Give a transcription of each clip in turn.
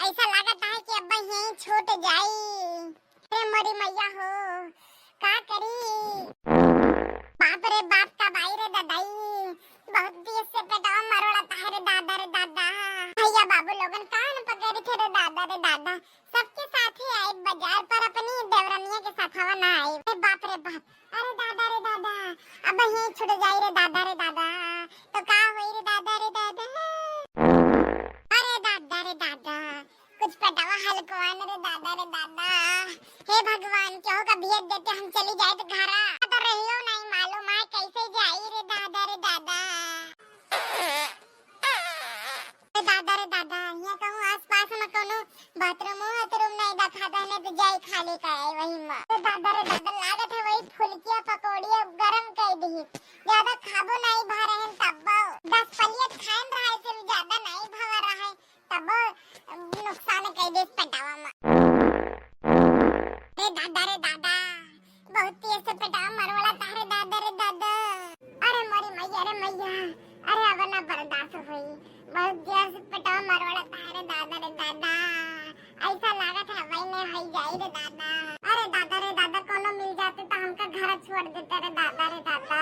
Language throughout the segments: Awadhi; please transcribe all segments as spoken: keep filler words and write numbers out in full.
ऐसा लागत है कि अब यहीं छूट जाई। हे मोरी मैया हो, का करी? बाप रे बाप, कब आई रे ददाई, बहुत तेज से पेटवा मरोड़त है रे दादा रे दादा। भैया बाबू लोगन कान पकड़े थे रे दादा रे दादा, सबके साथे आइब बाजार पर, अपनी देवरनिया के साथवा ना आइब। अरे बाप रे बाप, अरे दादा रे दादा, अब यहीं छूट जाई रे दादा रे दादा, तो का होई रे दादा रे दादा। अरे दादा रे दादा, कुछ पेटवा हलकवान रे दादा रे दादा। हे भगवान, केहू का भेज देते, हम चली जाइत घरा। तो रहियो नहीं मालूम है कैसे जाई रे दादा रे दादा। रे दादा रे दादा, यहाँ कहूँ आसपास में कोनो बाथरूम वाथरूम नहीं देखा था, नहीं तो जाई खाली का है वही में। रे दादा रे दादा, लागत है वही फुलकिया पकौड़िया गरम कर दी। ज्यादा खाबो नहीं भा रहे तब दस प्लेट खाइन रहा है, सिर्फ ज्यादा नहीं भा रहा है। तब नुकसान कई देस पेटावा में। रे दादा रे दादा, बहुत तेज से पेटावा मरवड़ा था रे दादा रे दादा। अरे मोरी मैया रे मैया, अरे अब ना बर्दाश्त हुई, बहुत तेज से पेटावा मरवड़ा था रे दादा रे दादा। ऐसा लागत है वही में हई जाई रे दादा। अरे दादा रे दादा, कोनो मिल जाते तो हमका घर छोड़ देते रे दादा रे दादा।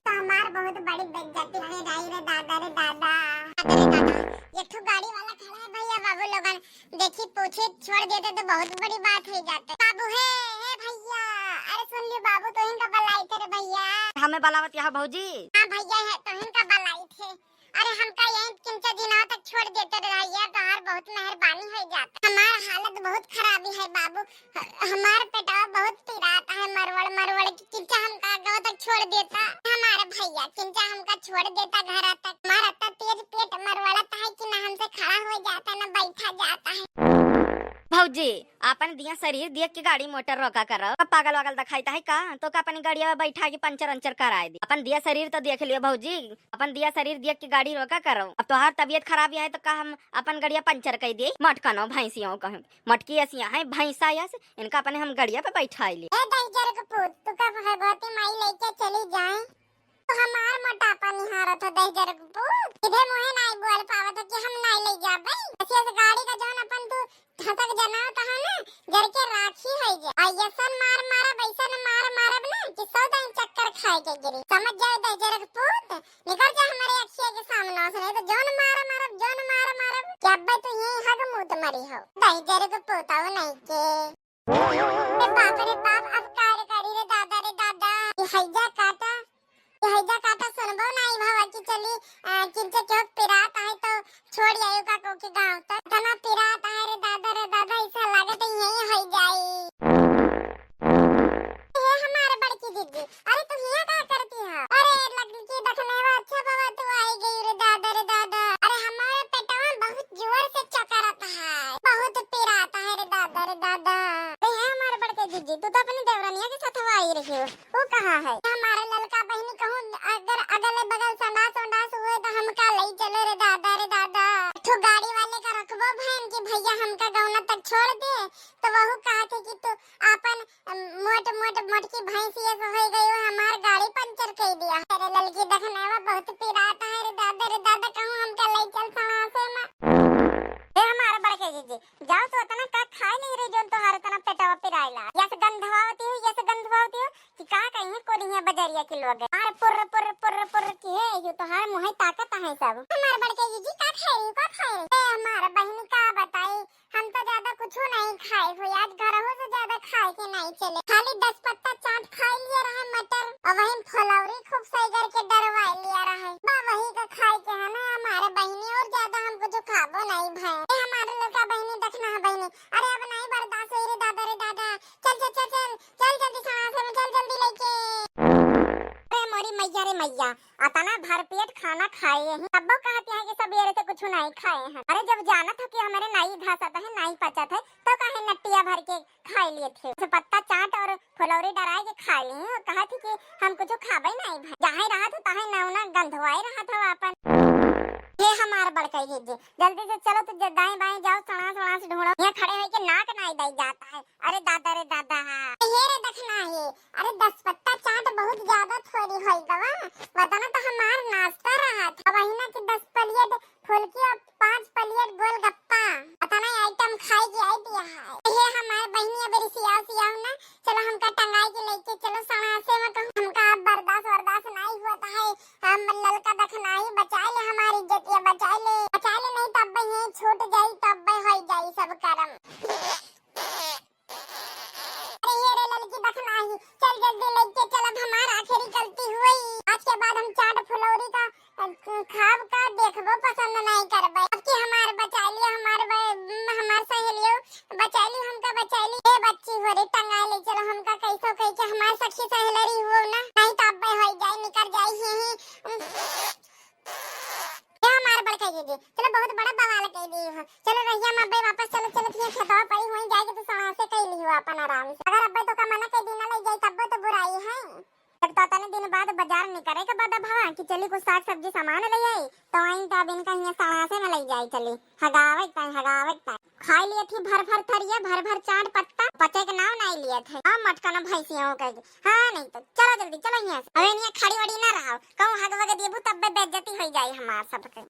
तो हमार बहुत बड़ी बेइज्जती हो जाई रे दादा रे दादा। दादा रे दादा, एक ठो गाड़ी वाला खड़ा है भैया बाबू लोगन, देखी पूछे छोड़ देते तो बहुत बड़ी बात हो जाते। बाबू हे, हे भैया, अरे सुन लियो बाबू, तो इनका बलाई तेरे भैया। हमें बलावत यहाँ भौजी। हाँ भैया है, तो इनका बलाई थे। अरे हमका यहीं किंचा दिना तक छोड़ देते रे भैया, तोहार बहुत मेहरबानी हो जाता। हमार हालत बहुत खराबी है बाबू, ह-, हमार पेटवा बहुत पिरात है मरवड़ मरवड़ के, किंचा हमका गाँव तक छोड़ देता हमारे भैया, किंचा हमका छोड़ देता घर तक। हमारा तो तेज पेट मरवड़त है कि ना हमसे खड़ा हो जाता ना बैठा जाता है। भौजी, अपन दिया शरीर देख के गाड़ी मोटर रोका करो। अब पागल वागल दिखाई है का? तो का अपनी गाड़िया में बैठा के पंचर अंचर कराए दी। अपन दिया शरीर तो देख लियो भौजी, अपन दिया शरीर देख के गाड़ी रोका करो। अब तोहार तबीयत खराब है तो का हम अपन गड़िया पंचर कर दिए? मटकनो भैंसियों कहे, मटकी ऐसी है भैंसा यस, इनका अपने हम गड़िया पे बैठा लिए। ए दहिजर के पूत, तू का भगवती माई लेके चली जाए? तो हमार मोटापा निहारत हो दहिजर के पूत, सीधे मुँहे नाई बोल पावत हो कि हम नाई ले जाबे। ऐसी ऐसी गाड़ी का जौन अपन तू धसक जनावत हो ना, जर के राखी है जे। आ ऐसन मार मारब, ऐसन मार मारब ना कि सौ दिन चक्कर खाए के गिरी। समझ जाओ दहिजर के पूत, निकल जा हमारे अखिया के सामने से, नहीं तो जौन मार मारब, जौन मार मारब कि अब्बे तू यहीं हग मूत मरी हो। दहिजर के पूताऊ नहीं के। अरे बाप रे बाप, अब का रे करी रे दादा रे दादा। ये हैजा काटा, ये हैजा काटा सुनबो नहीं भवा कि चली, अ, किंचे चौक पिरात है तो छोड़ आयो का को के गाँव तक। इतना पिरात है रे दादा रे दादा, ऐसा लागत है यहीं हो जाई। हे हमार बड़की दीदी, अरे तू हियाँ का करती है? अरे लड़की देखने में अच्छा बाबा तू आई गई रे दादा रे दादा। अरे हमारे पेटवा बहुत जोर से चकराता है, बहुत पिराता है रे दादा रे दादा। अरे हे हमार बड़की दीदी, तू तो अपनी देवरनिया के साथ आई रही हो, वो कहाँ है? हमारे ललका बहनी कहूँ अगर अगल बगल संडास उंडास हुए तो हमका ले चलो रे दादा रे दादा। ठो गाड़ी वाले का रखबो बहन कि भैया हमका गौना तक छोड़ दे, तो वहू कहा थे कि तू आपन मोट मोट मोटकी भैंस ये से होई गई हो, हमार गाड़ी पंचर कर दिया। अरे ललकी देखने में बहुत पिरात है रे दादा रे दादा, कहूँ हमका ले चल सणासे में। हे हमार बड़के जीजी, जाओ तो इतना का खाए नहीं रही जोन तोहार इतना पेटवा पिराइला। यस गंधवावती हो, यस गंधवावती हो कि का कहीं कोरिया बजरिया के लोग। अरे पुर्र पुर्र पुर्र पुर्र की है, यो तोहार मुँह ताकत है सब। हमार बड़के जीजी का खाए रही, का खाए रही? ए हमार बहन का बताई, हम तो ज्यादा कुछ नहीं खाए हो, आज घरहू से ज्यादा खाए के नहीं चले। खाली दस पत्ता चाट खाए लिए रहे मटर, और वहीं फुलौरी खूब सही करके डरवाए लिया रहे। बा वही का खाए के है ना हमारे बहनी, और ज्यादा हम कुछ खाबो नहीं भाई। ए हमारे लड़का बहनी देखना है बहनी, अरे अब नहीं बर्दाश्त होई रे दादा रे दादा, चल चल चल चल चल जल्दी सणासे में चल जल्दी लेके। अरे मोरी मैया रे मैया, अतना भरपेट खाना खाए हैं, तब्बो कहती हैं कि सबेरे से कुछ नहीं खाए हैं। अरे जब जानत हो कि हमारे नाई घासत है, नाई पचत है, तो काहे नट्टिया भर के खाए लिए थे? उसे पत्ता चाट और फुलौरी डराए के खाए लिए हैं और कहा थी कि हम कुछ खाबे नहीं भाई। जहाँ रहा था तहाँ नौना गंधवाए रहा था अपन। ये हमार बड़कई जीजी, जल्दी से चलो तो ज-, दाएं बाएं जाओ, सणास वणास ढूंढो। यहाँ खड़े होके नाक नाई दाई जाता है। अरे दादा रे दादा, ये रे देखना है, अरे दस पत्ता चाट बहुत ज्यादा थोड़ी होई गवा, वतना तो हमार नाश्ता रहा था, वही ना कि दस प्लेट फुलकी और पाँच प्लेट गोलगप्पा। छूट जाई तब होई जाई सब करम। अरे ये रे ललकी दखनाही, चल जल्दी लेके चल, अब हमार आखिरी गलती हुई। आज के बाद हम चाट फुलौरी का, अ, खाब का देखबो पसंद नहीं करबे। अब की हमार बचाई ली, हमार ब-, हमार सहेलियो बचाई ली, हमका बचाई ली। ए बच्ची हो रे, टंगाई ले चलो हमका, कैसो कह के हमार सखी सहेलरी हो ना, नहीं तो अब होई जाई, निकर जाई ही, ही। ए हमार बड़का दीदी, चलो बहुत बड़ा बवाल कह दी हो। चलो रहिया में अब्बे वापस चलो, चलो फिर खेतवा पड़ी हुई जाए कि तू सणासे कह ली हो अपन आराम से। अगर अब्बे तो का मना कह दी ना ले जाई तब तो बुराई है। जब तो तने दिन बाद बाजार निकरे के बाद भवा कि चली कुछ साग सब्जी सामान ले आई, तो आइन तो अब इनका हियां सणासे में ले जाई चली। हगावे के ताई, हगावे के ताई। खाई लिए थी भर भर थरिया, भर भर चाट पत्ता, पचे के नाव नहीं लिए थे। अब मटका ना भैंसियों के। हाँ, नहीं तो चलो जल्दी, चलो यहाँ से। अबे नहीं खड़ी वड़ी ना रहो, कहूँ हग वग देबू तब बे बेइज्जती हो जाई हमार सबके।